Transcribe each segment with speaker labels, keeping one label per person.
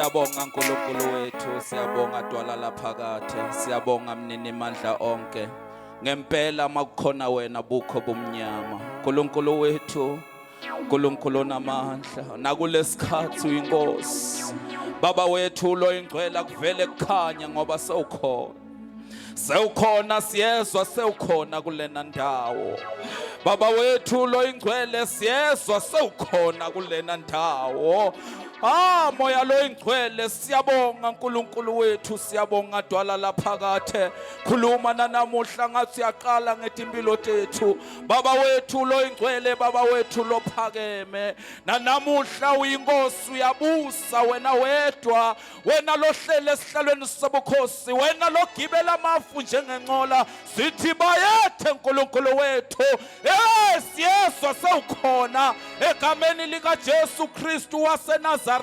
Speaker 1: Siyabonga uNkulunkulu wethu, siyabonga Dwala laphakathe, siyabonga mnini mandla onke. Ngempela makukhona wena bukho bumnyama. uNkulunkulu wethu, uNkulunkulu onamandla, nakulesikhathi uyinkosi. Baba wethu loyingcwele kuvele kukhanya ngoba sewukhona. Sewukhona siyezwa sewukhona kulena ndawo. Baba wethu loyingcwele siyezwa sewukhona kulena ndawo. Ah moya loyingcwele siyabonga uNkulunkulu wethu siyabonga dwala laphakathe khuluma nanamuhla ngathi uyaqala ngetimpilo tethu baba wethu loyingcwele baba wethu lophakeme nanamuhla uyinkosi uyabusa wena wedwa wena lohlele esihlalweni sobukhosi wena logibela amafu njengencola sithi bayethe nkulunkulu wethu yes yeswa sewukhona egameni likaJesu Kristu waseNazaretha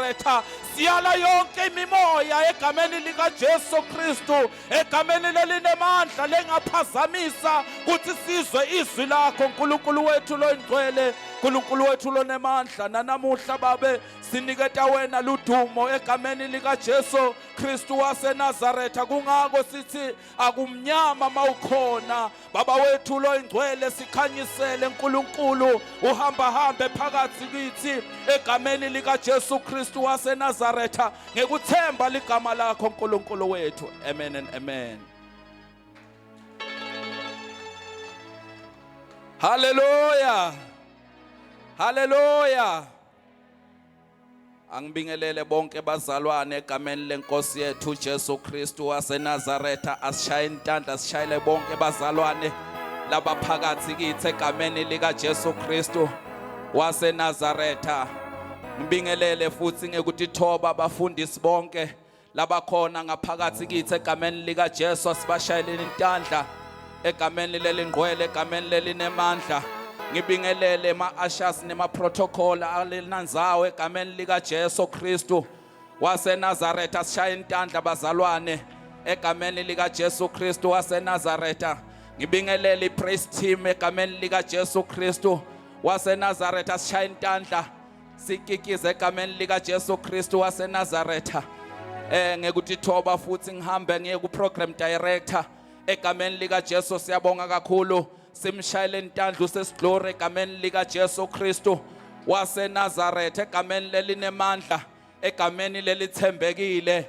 Speaker 1: siyala yonke imimoya egameni likaJesu Kristu egameni lelinemandla lengaphazamisa ukuthi sizwe izwi lakho nkulunkulu wethu loyingcwele nkulunkulu wethu lonemandla nanamuhla babe siniketa wena ludumo egameni likaJesu Kristu waseNazaretha kungako sithi akumnyama mawukhona baba wethu loyingcwele sikhanyisele uNkulunkulu uhamba hambe phakathi kithi egameni likaJesu Kristu waseNazaretha ngekuthemba ligama lakho uNkulunkulu wethu amen and amen Hallelujah Hallelujah Angibingelele bonke bazalwane egameni lenkosi yethu Jesu Kristu waseNazaretha asishaye intandla sishayele bonke bazalwane labaphakathi kithi egameni lika Jesu Kristu waseNazaretha ngibingelele futhi ngekutithoba abafundisi bonke labakhona ngaphakathi kithi egameni likaJesu asibashayeleni intandla egameni lelingqwele egameni lelinemandla ngibingelele ema-ashas nema-protocol alenanzawo egameni likaJesu Kristu waseNazaretha sishaye intandla bazalwane egameni likaJesu Kristu waseNazaretha ngibingelele i-praise team egameni likaJesu Kristu waseNazaretha sishaye intandla sikikize egameni likaJesu Kristu waseNazaretha eh ngekutithoba futhi ngihambe ngiye ku program director egameni likaJesu siyabonga kakhulu simshayele intandla usesiglory egameni likaJesu Kristu waseNazaretha egameni lelinemandla egameni lelithembekile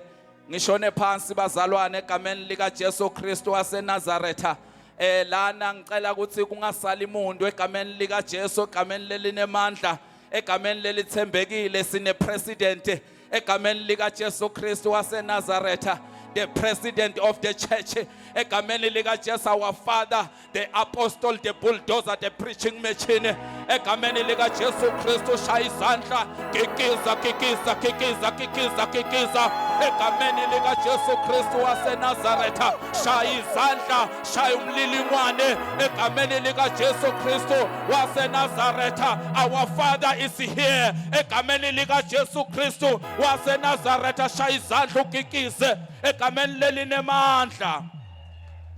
Speaker 1: ngishone phansi bazalwane egameni likaJesu Kristu waseNazaretha eh lana ngicela ukuthi kungasali umuntu egameni likaJesu egameni lelinemandla egameni lelithembekile sine president egameni likaJesu Kristu waseNazaretha the president of the church egameni likaJesu our father the apostle the bulldozer the preaching machine egameni likaJesu Kristu shaya izandla kikiza kikiza kikiza kikiza kikiza egameni likaJesu Kristu waseNazaretha shaya izandla shaya umlilingwane egameni likaJesu Kristu waseNazaretha our father is here egameni likaJesu Kristu waseNazaretha shaya izandla ukikize egameni lelinemandla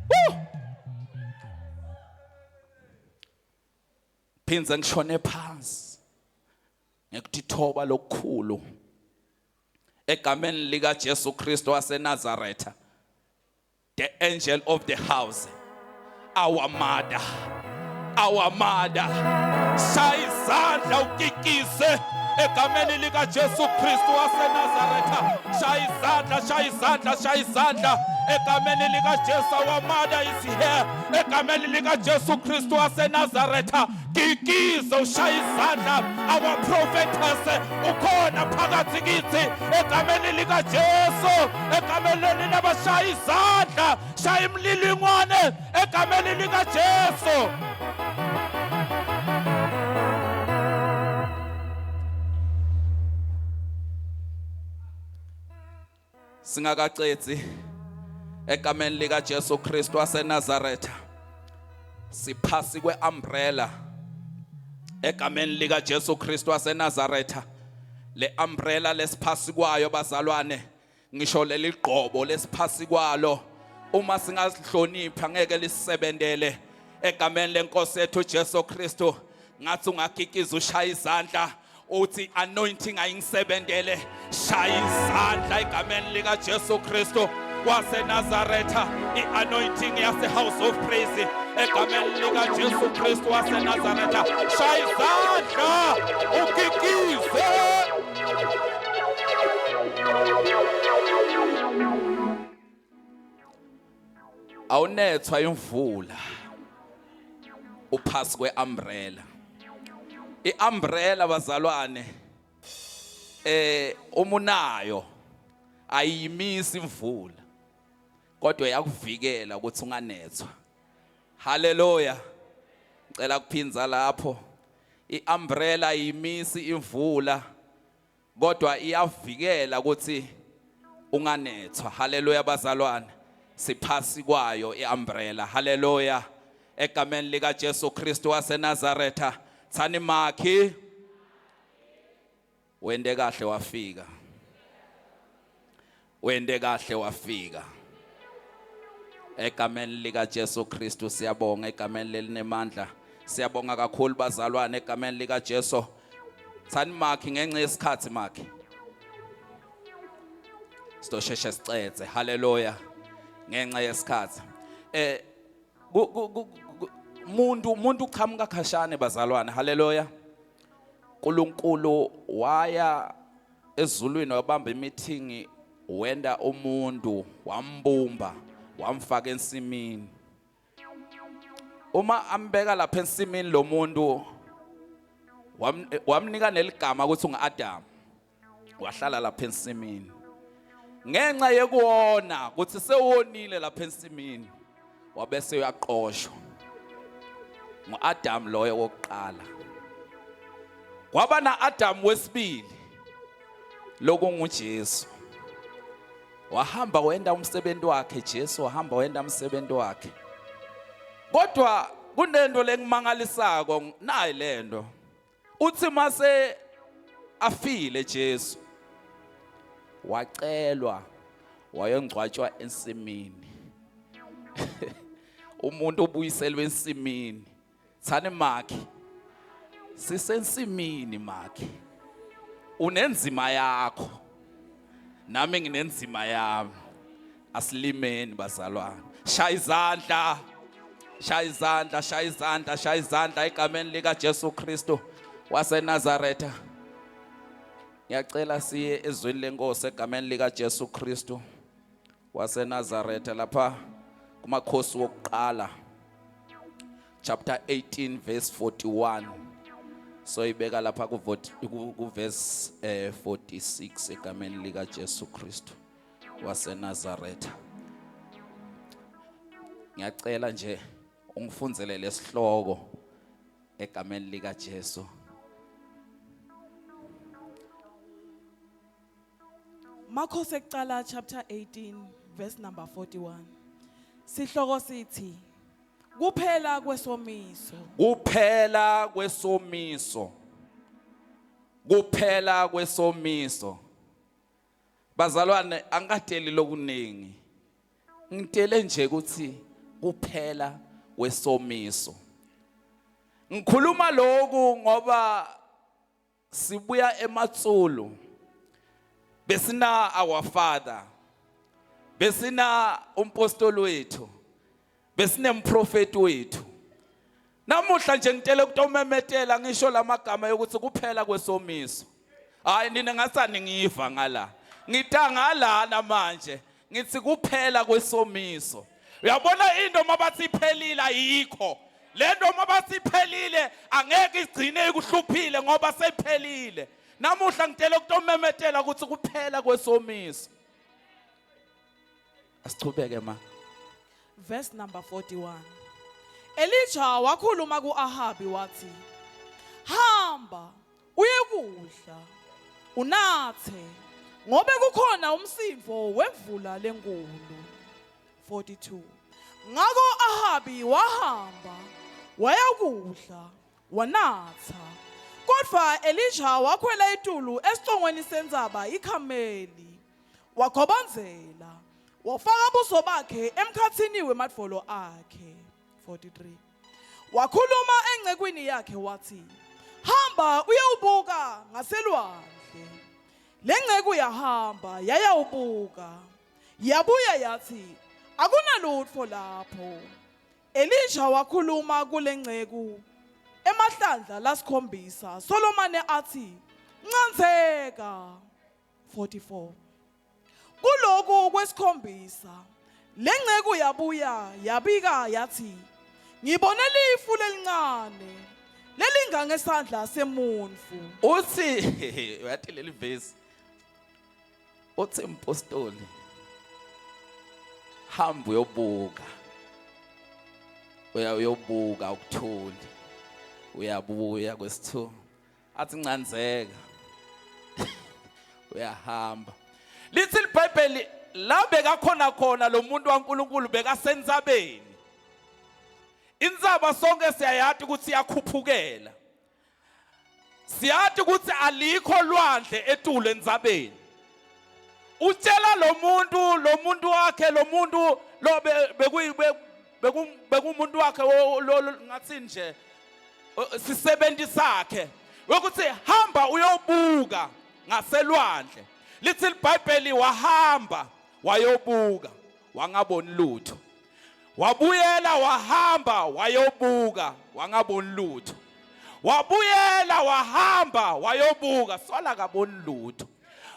Speaker 1: Woo! Phindze ngishone phansi ngekutithoba lokukhulu egameni lika Jesu Kristu waseNazaretha the angel of the house our mother our mother shaya izandla ukikise egameni likaJesu Kristu waseNazaretha shaya izandla shaya izandla shaya izandla egameni likaJesu our mother is here egameni likaJesu Kristu waseNazaretha kikize ushaya izandla our prophetess ukhona phakathi kithi egameni likaJesu egameni lelina bashaya izandla shaya imlilingwane egameni likaJesu singakacedzi egameni likaJesu Kristu waseNazaretha siphasi kweumbrella egameni likaJesu Kristu waseNazaretha le umbrella lesiphasi kwayo bazalwane ngisho leli gqobo lesiphasi kwalo uma singazihlonipha ngeke lisebenzele egameni lenkosi yethu Jesu Kristu ngathi ungakikiza ushaya izandla Uthi anointing ayingisebentele. Shaya izandla egameni lika Jesu Kristu waseNazaretha, i-anointing yase House of Praise egameni lika Jesu Kristu waseNazaretha. Shaya izandla ukikize. Awunethwa imvula uphasi kweumbrella. Iumbrella bazalwane, umunayo ayimisi imvula, kodwa iyakuvikela ukuthi unganethwa. Haleluya. Ngicela kuphinza lapho. Iumbrella ayimisi imvula, kodwa iyavikela ukuthi unganethwa. Haleluya bazalwane, siphasi kwayo iumbrella. Haleluya, egameni lika Jesu Kristu waseNazaretha. Thani makhi wende kahle wafika, wende kahle wafika egameni lika Jesu Kristu. Siyabonga egameni lelinemandla, siyabonga kakhulu bazalwane egameni lika Jesu. Thani makhi ngenxa yesikhathi, makhi sizosheshe sicedze. Haleluya, ngenxa yesikhathi. Umuntu uqhamuka khashane bazalwane. Haleluya. uNkulunkulu waya ezulwini wabamba imeeting, wenda umuntu, wambumba, wamfaka ensimini. Uma ambeka lapha ensimini lo muntu, wamnika neligama ukuthi ungu-Adam, wahlala lapha ensimini. Ngenxa yekuwona ukuthi sewonile lapha ensimini, wabese uyaqoshwa ngu-Adam loyo wokuqala. Kwaba na-Adam wesibili, lokunguJesu. Wahamba wenda umsebenzi wakhe Jesu, wahamba wenda umsebenzi wakhe. Kodwa kunento lengimangalisako nayi lento. Uthi mase afile Jesu, wacelwa wayongcwatshwa ensimini. Umuntu obuyiselwe ensimini. Thani makhi, sisensimini makhi. Unenzima yakho, nami nginenzima yami. Asilimeni bazalwane. Shaya izandla, shaya izandla, shaya izandla, shaya izandla egameni lika Jesu Kristu waseNazaretha. Ngiyacela siye ezweni lenkosi egameni lika Jesu Kristu waseNazaretha, lapha kumakhosi wokuqala chapter 18 verse 41. So ibeka lapha ku verse 46 egameni lika Jesu Kristu waseNazaretha. Ngiyacela nje ungifundzele lesihloko egameni lika Jesu.
Speaker 2: Makhosi ekuqala chapter 18 verse number 41. Sihloko sithi kuphela kwesomiso.
Speaker 1: Kuphela kwesomiso. Kuphela kwesomiso. Bazalwane, angikateli lokuningi. Ngitele nje ukuthi kuphela kwesomiso. Ngikhuluma lokhu ngoba sibuya ematsulu, besina our father, besina umpostoli wethu, besinemprofeti wethu. Namuhla nje ngitele kutomemetela ngisho lamagama yokuthi kuphela kwesomiso. Hayi nina ngathani ngiva ngala, ngita ngala namanje ngithi kuphela kwesomiso. Uyabona into mabathi iphelile ayikho lento, mabathi iphelile angeke igcine ikuhluphile ngoba seyiphelile. Namuhla ngitele ukutomemetela ukuthi kuphela kwesomiso. Asichubeke ma.
Speaker 2: Verse number 41. Elijah wakhuluma kuAhabi wathi, "Hamba uyekudla unathe, ngobe kukhona umsindvo wemvula lenkulu." 42. Ngako Ahabi wahamba wayakudla wanatha. Kodwa Elijah wakhwela etulu esicongweni sentsaba iKhameli, wagobandzela, wafaka buso bakhe emkhatsini wemadvolo akhe. 43. Wakhuluma encekwini yakhe wathi, "Hamba Hamba uyewubuka ngaselwandle. Lenceku yahamba yayawubuka. Yabuya yathi, Akunalutfo lapho. Elisha wakhuluma kulenceku emahlandla lasikhombisa solomane athi, Ncandzeka. 44. Kuloku kwesikhombisa lenceku yabuya yabika yathi, Ngibone lifu lelincane lelingangesandla semuntfu.
Speaker 1: Uthi uyathi leli vesi uthi mpostoli hamba uyobuka uya uyobuka ukuthuli uyabuya kwesithu athi ncanzeka uyahamba lithi libhayibheli la bekakhona khona lo muntu waNkulunkulu bekasentsabeni intsaba sonke siyayati ukuthi iyakhuphukela Siyati ukuthi alikho lwandle etulu entsabeni. Utshela lo muntu lo muntu wakhe lo muntu lo bekumuntu wakhe ngathi nje sisebenzi sakhe ukuthi hamba uyobuka ngaselwandle. Lithi iBhayibheli wahamba wayobuka wangaboni lutho. Wabuyela wahamba wayobuka wangaboni lutho. Wabuyela wahamba wayobuka sola kaboni lutho.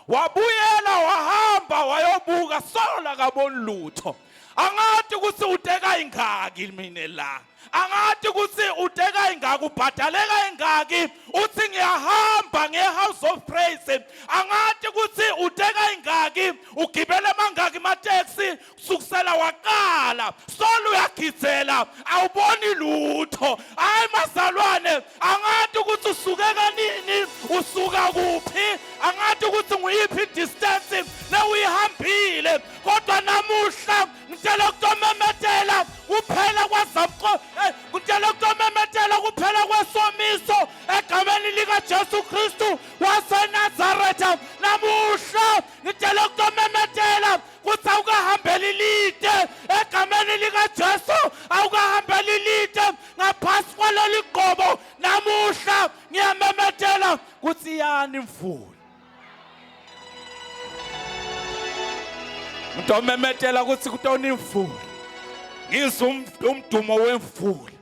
Speaker 1: Wabuyela wahamba wayobuka sola kaboni lutho. Angathi ukuthi uteka ingaki mina la. Angathi ukuthi uteka ingaki ubhadaleka ingaki uthi ngiyahamba nge House of Praise. Angathi ukuthi uteka ingaki ugibele mangaki ama-taxi kusukisela waqala solo uyagizela awuboni lutho hayi mazalwane angathi ukuthi usuke kanini usuka kuphi angathi ukuthi nguyiphi distance lewuyihambile kodwa namuhla ngitshela ukutomemetela kuphela kwazamco eh, ngitshela ukutomemetela kuphela kwesomiso egameni likaJesu Kristu waseNazaretha namuhla ngitshela ukutomemetela kuthi awukahambeli lide egameni likaJesu awukahambeli lide ngaphasi kwaleli gqobo namuhla ngiyamemetela kuthi yani imvula Ngizomemetela ukuthi kutona imvula ngizwa um-, umdumo wemvula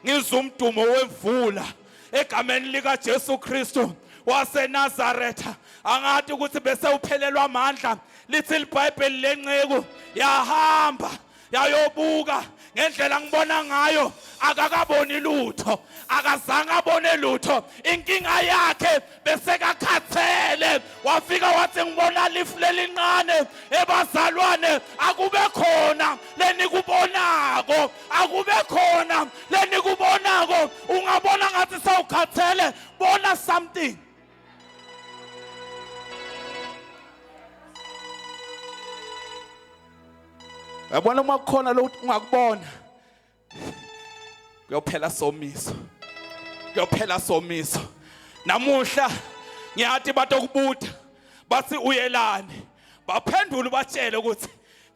Speaker 1: ngizwa umdumo wemvula egameni likaJesu Kristu waseNazaretha angathi ukuthi bese uphelelwa amandla lithi iBhayibheli lenceku yahamba yayobuka ngendlela ngibona ngayo akakaboni lutho akazange abone lutho inkinga yakhe besekakhathele wafika wathi ngibona lifu lelincane ebazalwane akube khona lenikubonako akube khona lenikubonako ungabona ngathi sewukhathele bona something Yabona uma kukhona lo ungakubona kuyophela somiso kuyophela somiso namuhla ngiyathi batokubuta bathi uyelani baphendule ubatshele ukuthi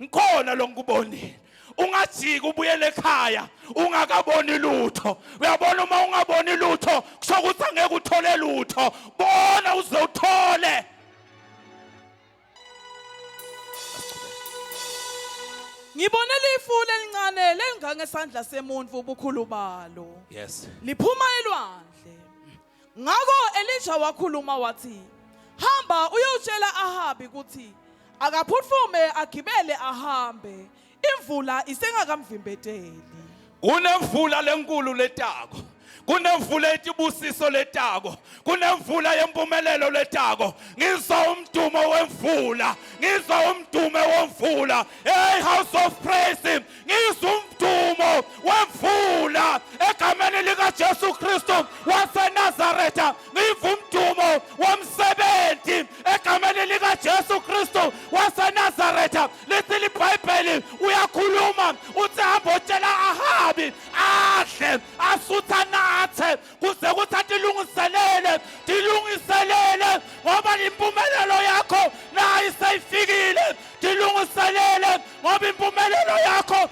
Speaker 1: ngikhona lo ngikubonile ungajiki ubuyele ekhaya ungakaboni lutho uyabona uma ungaboni lutho kusho ukuthi angeke uthole lutho bona uze uthole
Speaker 2: Ngibone lifu lelincane lelingangesandla semuntu ubukhulu balo.
Speaker 1: Yes.
Speaker 2: Liphuma elwandle. Ngakho Elisha wakhuluma wathi, "Hamba uyotshela Ahabi ukuthi akaphuthume agibele ahambe, imvula isengakamvimbeteli."
Speaker 1: Kunemvula lenkulu letako. Kunemvula etibusiso letako. Kunemvula yempumelelo letako. Ngizwa umdumo wemvula. Ngizwa umdumo wemvula. Hey House of Praise, ngizwa umdumo wemvula egameni likaJesu Kristu waseNazaretha. Ngiva umdumo womsebenzi egameni likaJesu Kristu waseNazaretha. Lithi liBhayibheli uyakhuluma uthi hamba otshela Ahabi adle asutha nathe kuze kuthi atilungiselele tilungiselele ngoba impumelelo yakho nayi seyifikile tilungiselele ngoba impumelelo yakho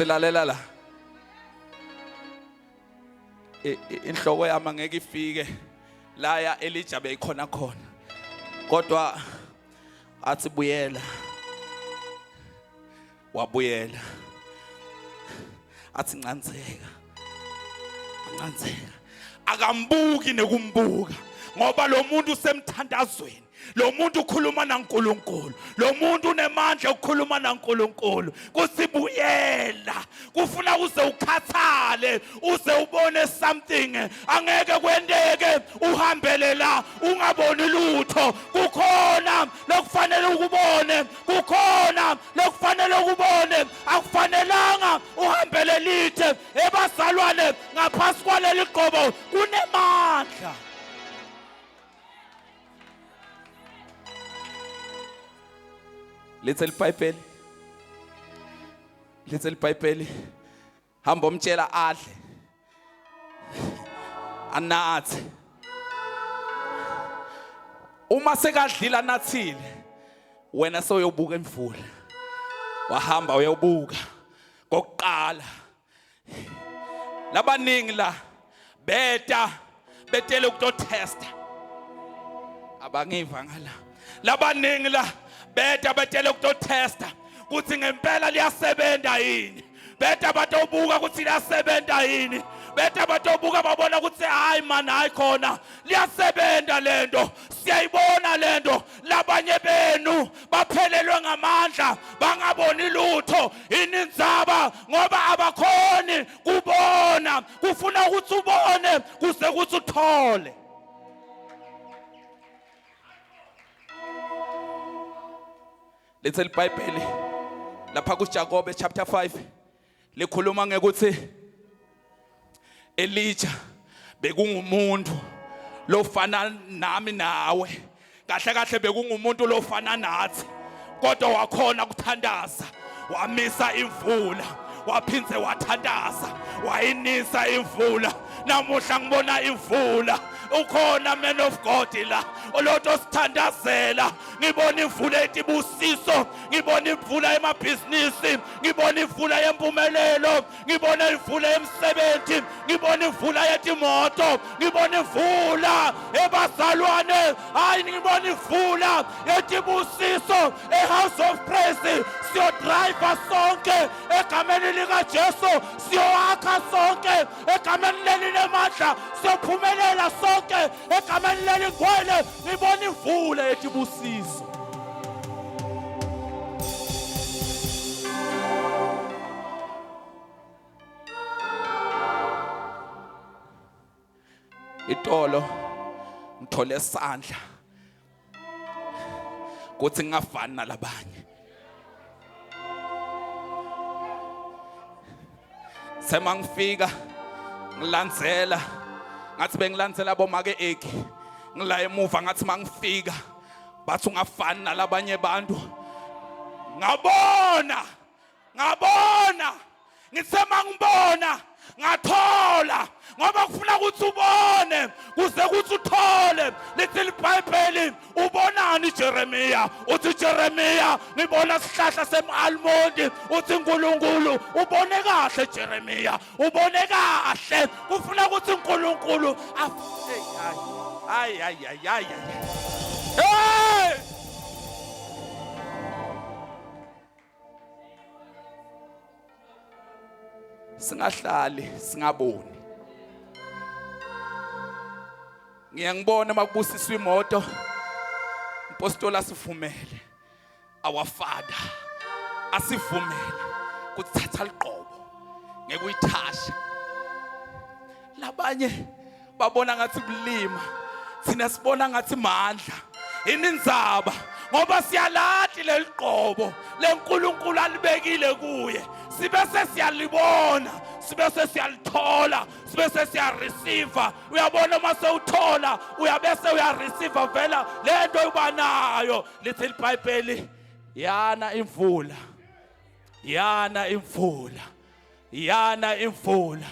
Speaker 1: Ngatsi lalela la. Inhloko yami angeke ifike la ya Elijah beyikhona khona. Kodwa athi buyela. Wabuyela. Athi ncanzeka. Ncanzeka. Akambuki nekumbuka ngoba lo muntu usemthandazweni. Lo muntu ukhuluma naNkulunkulu. Lo muntu unemandla okukhuluma naNkulunkulu. Kusibuyela. Kufuna uze ukhathale, uze ubone something. Angeke kwenteke uhambele la ungaboni lutho. Kukhona lokufanele ukubone, kukhona lokufanele ukubone. Akufanelanga uhambele lithe ebazalwane ngaphansi kwaleli qobo kunemandla. Lithe libhayibheli lithe libhayibheli hamba omtshela adle anathe uma sekadlile anathile wena sewuyobuka imvula wahamba uyobuka kokuqala labaningi la beta betele ukutotesta abangiva ngala labaningi la beta betele ukutotesta kuthi ngempela liyasebenza yini beta batobuka ukuthi liyasebenza yini beta batobuka babona ukuthi hayi man hayi khona liyasebenza lento siyayibona lento labanye benu baphelelwe ngamandla bangaboni lutho inindzaba ngoba abakhoni kubona kufuna ukuthi ubone kuze ukuthi uthole Lithi iBhayibheli lapha kuJakobe chapter 5 likhuluma ngekuthi Elijah bekungumuntu lofana nami nawe kahle kahle bekungumuntu lofana nathi kodwa wakhona kuthandaza wamisa imvula waphindze wathandaza wayinisa imvula namuhla ngibona imvula ukhona man of God la olotho sithandazela ngibona imvula etibusiso ngibona imvula emabhizinisi ngibona imvula yempumelelo ngibona imvula yemsebenzi ngibona imvula yetimoto ngibona imvula ebazalwane hayi ngibona imvula yetibusiso e-house of praise siyodrayiva sonke egameni likajesu siyoakha sonke egameni lelinemandla siyophumelela sonke egameni lelingcwele ngibona imvula yetibusiso Itolo ngithole isandla kuthi ngingafani nalabanye. Sema ngifika ngilandzela ngathi bengilandzela bomake eki ngila emuva ngathi mangifika bathi ungafani nalabanye bantu ngabona ngabona ngithe mangibona ngathola ngoba kufuna ukuthi ubone kuze ukuthi uthole lithi libhayibheli ubonani Jeremiya uthi Jeremiya ngibona sihlahla sem-almondi uthi uNkulunkulu ubone kahle Jeremiya ubone kahle kufuna ukuthi uNkulunkulu hayi hayi hayi hayi hey singahlali singaboni ngiye ngibone makubusiswa imoto mpostoli asivumele our father asivumele kuthatha liqobo ngeke uyithasha labanye babona ngathi kulima thina sibona ngathi mandla inindzaba ngoba siyalati leliqobo lenkulunkulu alibekile kuye sibe sesiyalibona sibe sesiyalithola sibe sesiyareceive uyabona uma sewuthola uyabese uyareceive vela lento uba nayo lithi libhayibheli yana imvula yana imvula yana imvula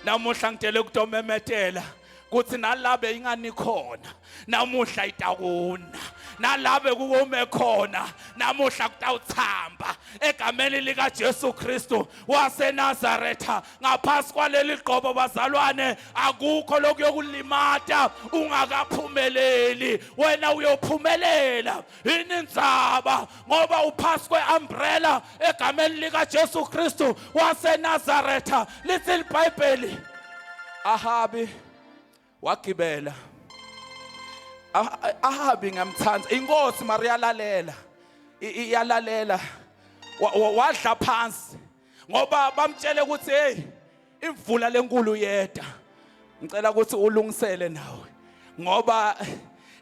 Speaker 1: namuhla ngitshele kutomemetela kuthi nalabe ingani khona namuhla itakuna Nalabe kuwome khona namuhla kutawuthamba egameni lika Jesu Kristu waseNazaretha. Ngaphasi kwaleli gqobo bazalwane, akukho lokuyokulimata ungakaphumeleli. Wena uyophumelela. Yini indzaba? Ngoba uphasi kwe-umbrella egameni lika Jesu Kristu waseNazaretha. Lithi iBhayibheli, Ahabi wagibela. Ahabi ngamthanda inkosi Maria, lalela, iyalalela, wadla phansi ngoba bamtshele ukuthi hey, imvula lenkulu yeda, ngicela ukuthi ulungisele nawe ngoba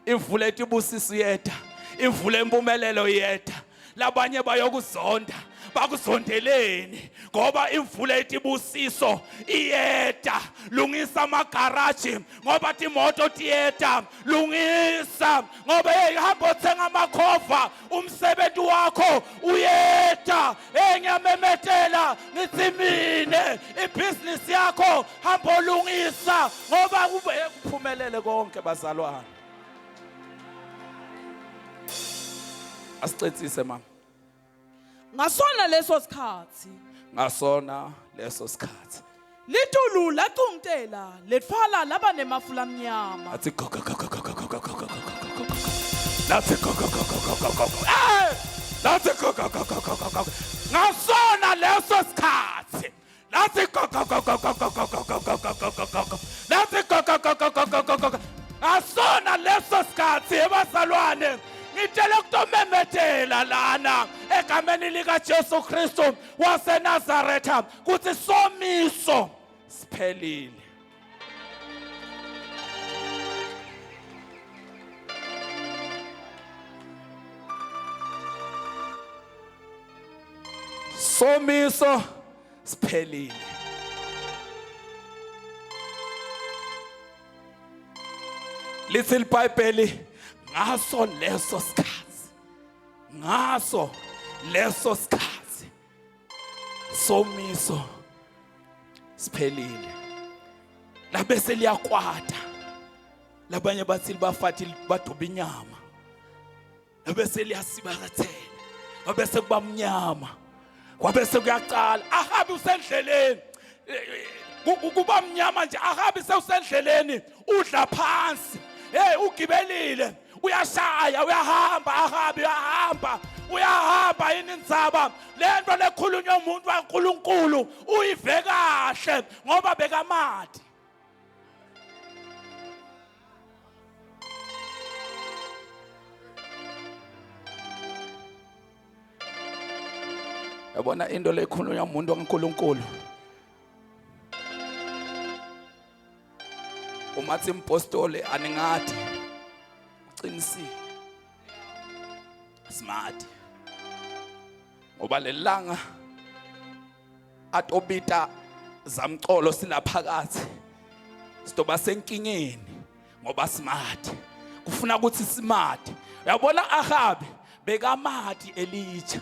Speaker 1: imvula etibusisi yeda, imvula empumelelo yeda. Labanye bayokuzonda, bakuzondeleni? Ngoba imvula etibusiso iyeda. Lungisa amagaraji ngoba timoto tiyeda. Lungisa ngoba hey, hamba othenga amakhova, umsebenzi wakho uyeda. Hey, ngiyamemetela ngithi mine ibhizinisi yakho hamba olungisa ngoba kube kuphumelele konke. Bazalwane, asicetsise mama.
Speaker 2: Ngasona leso sikhathi,
Speaker 1: ngasona leso sikhathi,
Speaker 2: litulu lacungtela, letfwala laba nemafu lamnyama.
Speaker 1: Athi go go go go go go go go go go go go go go. Lathi go go go go go go go go. Eh! Lathi go go go go go go go. Ngasona leso sikhathi. Lathi go go go go go go go go go go go go go go go. Lathi go go go go go go go go go. Ngasona leso sikhathi ebazalwane ngitshele kutomemetela lana egameni lika Jesu Kristu waseNazaretha kuthi somiso siphelile. Somiso siphelile. Lithi iBhayibheli ngaso leso sikhathi, ngaso leso sikhathi somiso siphelile. Labese liyakwata, labanye bathi libafati badoba inyama, labese liyasibakathela, wabese kuba mnyama, wabese kuyaqala. Ahabi usendleleni, kuba mnyama nje, Ahabi sewusendleleni, udla phansi. Hey, ugibelile, uyashaya, uyahamba. Ahabi uyahamba, uyahamba. Yini indzaba? Lento lekhulunywa umuntu waNkulunkulu uyive kahle ngoba bekamati. Yabona into lekhulunywa umuntu waNkulunkulu, umathi impostoli aningathi uqinisile, smart, ngoba lelanga atobita zamcolo silaphakathi sitoba senkingeni ngoba smart, kufuna ukuthi smart. Uyabona, Ahabi bekamati Elija,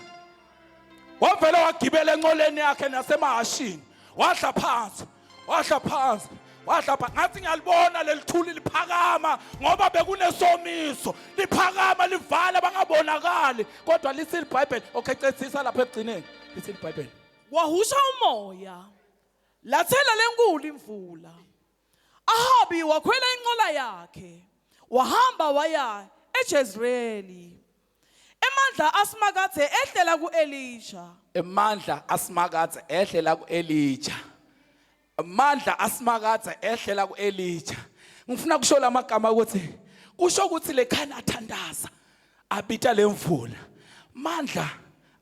Speaker 1: wavele wagibela enqoleni yakhe nasemahashini, wadla phansi, wadla phansi, wadla phansi. Ngathi ngiyalibona lelithuli liphakama ngoba bekunesomiso, liphakama livala bangabonakali. Kodwa lithi iBhayibheli, okay, cedzisa lapha ekugcineni, lithi iBhayibheli,
Speaker 2: Wahusha umoya, lathela lenkulu imvula. Ahabi wakhwela inqola yakhe, wahamba waya eJezreeli. Emandla aSimakadze ehlela kuElisha.
Speaker 1: Emandla aSimakadze ehlela kuElija. Amandla aSimakadze ehlela kuElija. Ngifuna kusho lamagama ukuthi kusho ukuthi lekhana athandaza abita lemvula, mandla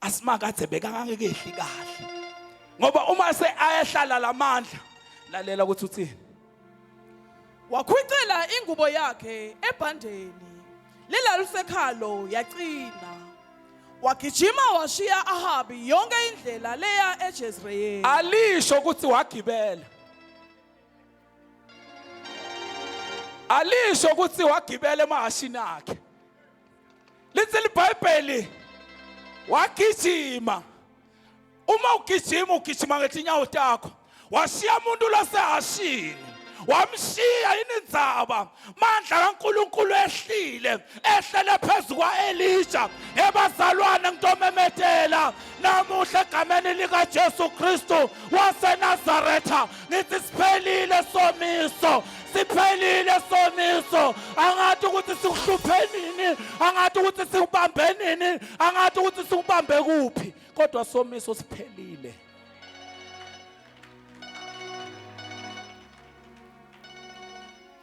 Speaker 1: aSimakadze bekangekehli kahle, ngoba uma se ayehlala lamandla, lalela ukuthi uthini.
Speaker 2: Wakhwicela ingubo yakhe ebhandeni lelalisekhalo, yacina. Wagijima washiya Ahabi yonke indlela leya eJezreyeli.
Speaker 1: Alisho ukuthi wagibela, alisho ukuthi wagibela emahashini akhe. Lithi iBhayibheli wagijima. Uma ugijima, ugijima ngetinyawo takho. Washiya umuntu losehashini. Wamshiya yini indzaba? Mandla kaNkulunkulu ehlile, ehlele phezu kwaElija. Ebazalwane, ngitomemetela namuhla egameni likaJesu Kristu waseNazaretha, ngithi siphelile somiso, siphelile somiso. Angathi ukuthi sikuhluphe nini, angathi ukuthi sikubambe nini, angathi ukuthi sikubambe kuphi, kodwa somiso siphelile.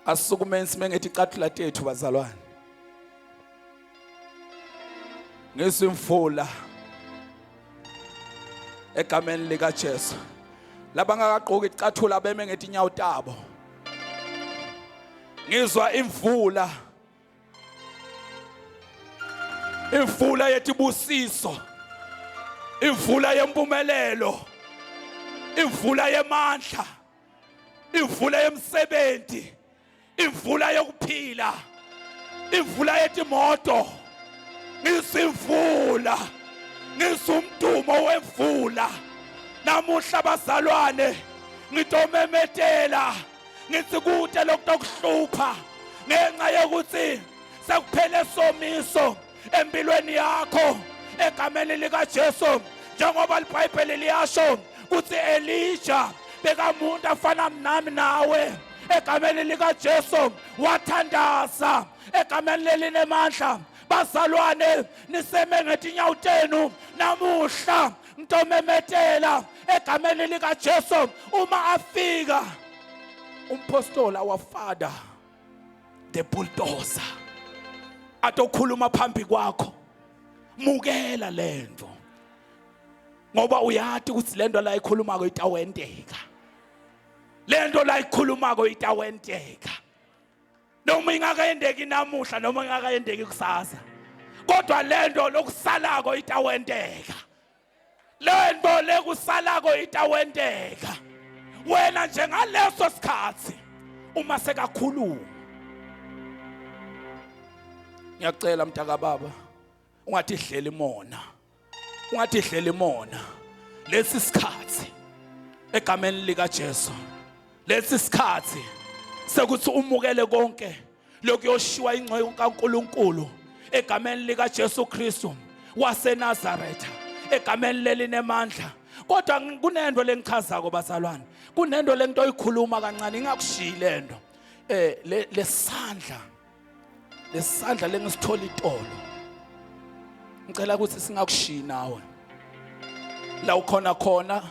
Speaker 1: Asukumeni sime ngethi icathula tethu bazalwane. Ngesimfula egameni lika Jesu. Labangakagqoki icathula beme ngetinyawo tabo. Ngizwa imvula, imvula yetibusiso, imvula yempumelelo, imvula yemandla, imvula yemsebenzi, imvula yokuphila, imvula yetimoto. Ngizimvula, ngizumdumo wemvula namuhla bazalwane. Ngitomemetela ngithi kude lokutokuhlupha ngenxa yokuthi sekuphele somiso empilweni yakho egameni likaJesu. Njengoba iBhayibheli liyasho kuthi Elijah bekamuntu afana nami nawe, egameni likaJesu wathandaza egameni lelinemandla. Bazalwane, niseme ngetinyawo tenu namuhla, ngitomemetela egameni likaJesu, uma afika umpostoli, our father the bulldozer, atokhuluma phambi kwakho, mukela lento ngoba uyati ukuthi lento la ikhulumako itawenteka, lento la ikhulumako itawenteka, noma ingakayendeki namuhla noma ingakayendeki kusasa, kodwa lento lokusalako itawenteka, lento lekusalako itawenteka. Wena nje ngaleso sikhathi uma sekakhuluma, ngiyacela mntaka baba, ungathi dlela imona, ungathi dlela imona. Lesi sikhathi egameni lika Jesu, lesi sikhathi sekuthi umukele konke lokuyoshiwa ingcwele kaNkuluNkulu egameni lika Jesu Kristu waseNazaretha, egameni lelinemandla. Kodwa kunento lengichazako bazalwane, kunento lento oyikhuluma kancane ingakushiyi lento. Lesandla, lesandla lengisithola itolo, ngicela ukuthi singakushiyi nawe la ukhona khona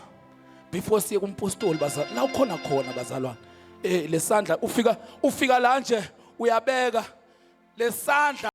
Speaker 1: before siye kumpostoli bazalwane. La ukhona khona bazalwane, lesandla ufika la nje uyabeka lesandla.